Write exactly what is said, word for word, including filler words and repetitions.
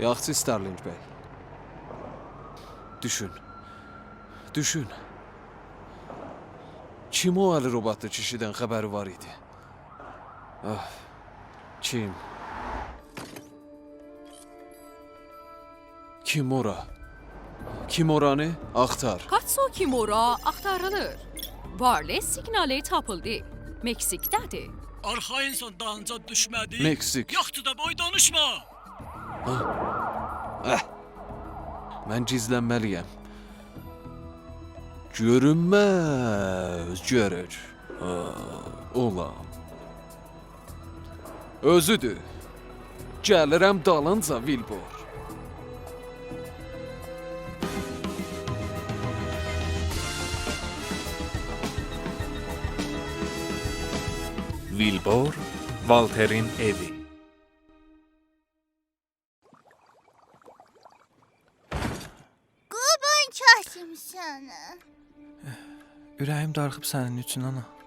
یاخشی، استرلینگ بی. دوشون. دوشون. کیم او الی روباتلی کیشیدن خبری وار ایدی؟ آه، کیم؟ کیمورا. کیمورانی آختار. کاتسو کیمورا آختاریلیر. وارلی سیگنالی تاپیلدی. مکزیکده‌دیر. آرخایین‌سان، دالینجا دوشمه‌دی. مکزیک. یوخدور دا، بوی دانیشما. آه. اه. من گیزلنمه‌لی‌یم. گؤرونمز، گؤرور. آه، اولان. اؤزودور. گلیرم دالینجا، ویلبور. ویلبور، والترین ائوی. قوربان کسیم سنه. اوره‌ییم دارخیب سنین اوچون، آنا.